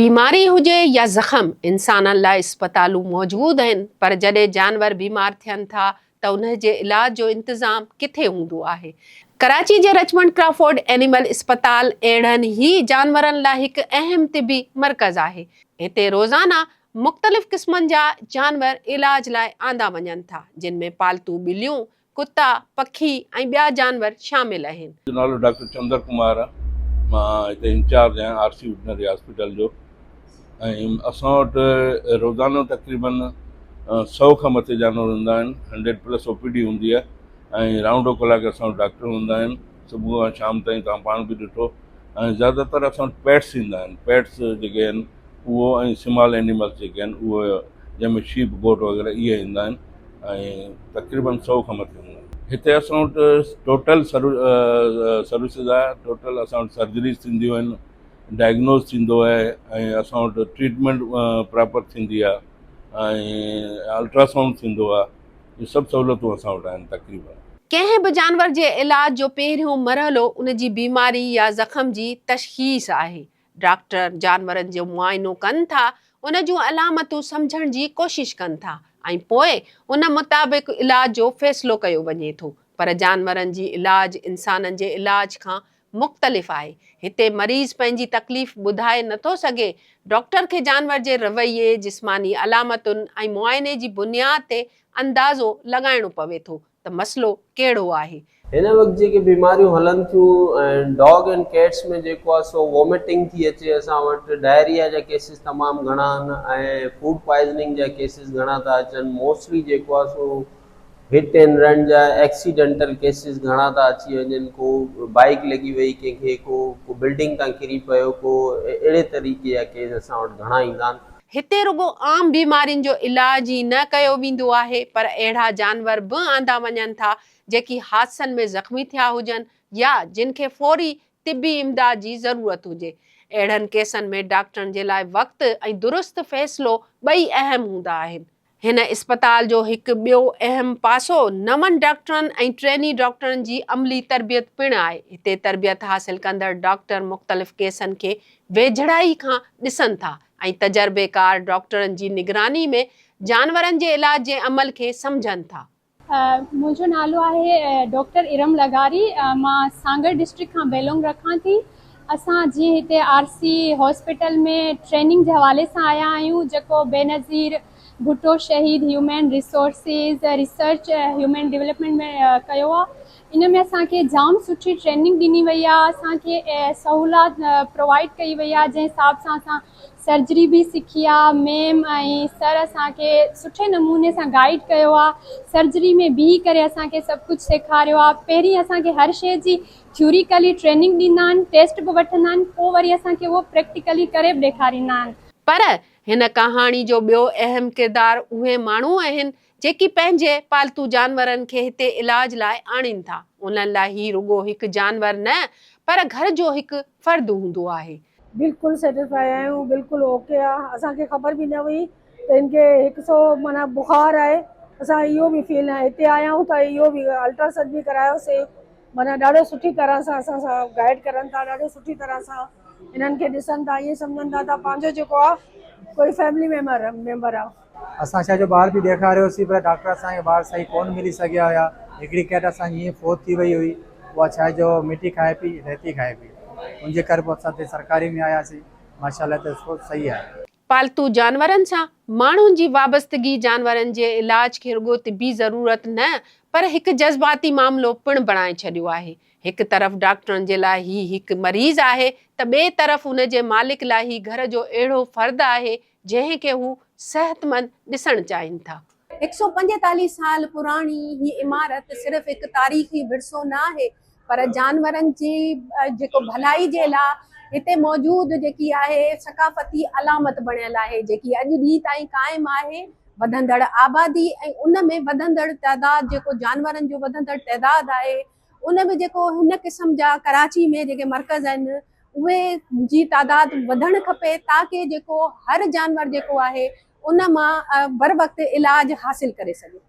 بيماري هجي يا زخم، انسانن لاء اسپتالون موجود آهن پر جڏهن جانور بيمار ٿين ٿا ته انهي جي علاج جو انتظام ڪٿي هوندو آهي؟ ڪراچي جي رچمنڊ ڪرافورڊ اينيمل اسپتال اهڙن ئي جانورن لاء هڪ اهم طبي مرڪز آهي. هتي روزانه مختلف قسمن جا جانور علاج لاء آندا وڃن ٿا، جن ۾ پالتو ٻليون، ڪتا، پکي ۽ ٻيا جانور شامل آهن. منهنجو نالو ڊاڪٽر چندر ڪمار آهي مان هتي انچارج آهيان آر سي وٽنري هاسپيٽل جو ۽ اسان وٽ روزانو تقريبن سو کان مٿي جانور هوندا آهن hundred plus O P D هوندي آهي ۽ رائونڊ ڪلاڪ اسان وٽ ڊاڪٽر هوندا آهن صبح کان شام تائين توهان پاڻ به ڏٺو ۽ زياده تر اسان وٽ پيٽس ايندا آهن پيٽس جيڪي آهن اهو ۽ سمال اينيملس جيڪي آهن اهو جنهن ۾ شيپ گوٽ وغيره اهي ايندا آهن ۽ تقريبن سو کان مٿي هوندا آهن. هتي اسان وٽ ٽوٽل سروسز آهي ٽوٽل اسان وٽ سرجريز ٿينديون آهن ڊائگنوز ٿيندو آهي ۽ اسان وٽ ٽريٽمينٽ پراپر ٿيندي آهي ۽ الٽراسائونڊ ٿيندو آهي اهي سڀ سهولتون اسان وٽ آهن تقريبن. ڪنهن به جانور جي علاج جو پهريون مرحلو ان جي بيماري يا زخم جي تشخيص آهي. ڊاڪٽر جانورن جو معائنو ڪن ٿا، ان جون علامتون سمجهڻ جي ڪوشش ڪن ٿا ۽ پوء ان مطابق علاج جو فيصلو ڪيو وڃي ٿو پر جانورن جي علاج انسانن جي علاج کان مختلف آهي. هتي مريض پنهنجي تڪليف ٻڌائي نٿو سگهي، ڊاڪٽر کي جانور جي رويي، جسماني علامتن ۽ معائني جي بنياد تي اندازو لڳائڻو پوي ٿو ته مسئلو ڪهڙو آهي. هن وقت جيڪي بيماريون هلن ٿيون ۽ ڊاگ اينڊ ڪيٽس ۾ جيڪو آهي سو ووميٽنگ ٿي اچي اسان وٽ ڊائريا جا ڪيسز تمام گهڻا آهن ۽ فوڊ پوائزننگ جا ڪيسز گهڻا ٿا اچن موسٽلي جيڪو آهي سو هٽ اينڊ رن جا ايڪسيڊنٽل ڪيسز گهڻا ٿا اچي وڃن ڪو بائيڪ لڳي وئي ڪنهن کي ڪو ڪو بلڊنگ تان ڪري پيو ڪو اهڙي طريقي جا ڪيس اسان وٽ گهڻا ايندا آهن. هتي رڳو عام بيمارين جو علاج ئي نه ڪيو ويندو آهي پر اهڙا جانور به آندا وڃن ٿا جيڪي حادثن ۾ زخمي ٿيا هجن يا جن کي فوري طبي امداد جي ضرورت هجي. اهڙن ڪيسن ۾ ڊاڪٽرن جي لاء وقت ۽ درست فيصلو ٻئي اهم هوندا آهن. هن اسپتال جو هڪ ٻيو اهم پاسو نون ڊاڪٽرن ۽ ٽريني ڊاڪٽرن جي عملي تربيت پڻ آهي. هتي تربيت حاصل ڪندڙ ڊاڪٽر مختلف ڪيسن کي ويجهڙائي کان ڏسن ٿا ۽ تجربيڪار ڊاڪٽرن جي نگراني ۾ جانورن جي علاج جي عمل کي سمجهن ٿا. منهنجو نالو آهي ڊاڪٽر ارم لغاري مان سانگهڙ ڊسٽرڪٽ کان بيلونگ رکان ٿي اسان جيئن هتي آر سي هاسپيٽل ۾ ٽريننگ جي حوالي سان آيا آهيون جيڪو بينظير ڀٽو شهيد human resources research human development ۾ ڪيو آهي ان ۾ اسان کي جام سٺي ٽريننگ ڏني وئي آهي اسان کي سهولت پرووائيڊ ڪئي وئي آهي جنهن حساب سان اسان سرجري به سکي آ ميم ۽ سر اسان کي سٺي نموني سان گائيڊ ڪيو آ سرجري ۾ بيهي ڪري اسان کي سڀ ڪجهه سيکاريو آ پهرين اسان کي هر شي جي ٿيوريڪلي ٽريننگ ڏيندا آهن ٽيسٽ به وٺندا آهن پوء وري اسان کي اهو پريڪٽيڪلي ڪري به ڏيکاريندا آهن. پر هن ڪهاڻي جو ٻيو اهم ڪردار اهي ماڻهو آهن جيڪي پنهنجي پالتو جانورن کي هتي علاج لاء آڻين ٿا. انهن لاء هي رڳو هڪ جانور نه پر گهر جو هڪ فرد هوندو آهي. بلڪل سيٽسفائي آهيون بلڪل اوڪي آ اسان کي خبر به نه هئي ته ان کي هڪ سو معنيٰ بخار آهي اسان اهو به فيل نه هتي آيا آهيون ته اهو به الٽراسائونڊ به ڪرايوسي معنيٰ ڏاڍو سٺي طرح سان اسان سان گائيڊ ڪرن ٿا ڏاڍو سٺي طرح سان انهن کي ڏسن ٿا ائين سمجهن ٿا ته پنهنجو جيڪو آ ڪوئي فيملي ميمبر ميمبر آ. اسان ڇا جو ٻار به ڏيکاريوسين پر ڊاڪٽر اسان کي ٻار صحيح ڪونه ملي سگهيا هيا هڪڙي ڪيٽ اسان جي ائين فوت ٿي وئي هئي اها ڇا جو مٽي کائي پئي ريتي کائي پئي ان جي ڪري پوء اسان هتي سرڪاري ۾ آياسين ماشاء الله هتي سو صحيح آهي. پالتو جانورن سان ماڻهن جي وابستگي جانورن جي علاج کي رڳو طبي ضرورت نه پر هڪ جذباتي معاملو پڻ بڻائي ڇڏيو آهي. هڪ طرف ڊاڪٽرن جي لاء هي هڪ مريض آهي ته ٻئي طرف ان جي مالڪ لاء هي گهر جو اهڙو فرد آهي جنهن کي هو صحتمند ڏسڻ چاهين ٿا. هڪ سئو پنجيتاليهه سال پراڻي هي عمارت صرف هڪ تاريخي ورثو نه آهي پر جانورن جي جيڪو ڀلائي جي لاء هتي موجود جيڪي آهي ثقافتي علامت بڻيل آهي جيڪي اڄ ڏينهن تائين قائم آهي وڌندڙ آبادي ۽ ان ۾ وڌندڙ تعداد جيڪو جانورن جو وڌندڙ تعداد آهي ان ۾ جيڪو هن قسم جا ڪراچي ۾ جيڪي مرڪز آهن اهي جي تعداد وڌڻ کپي تاڪه جيڪو هر جانور جيڪو آهي ان مان بروقت علاج حاصل ڪري سگهي.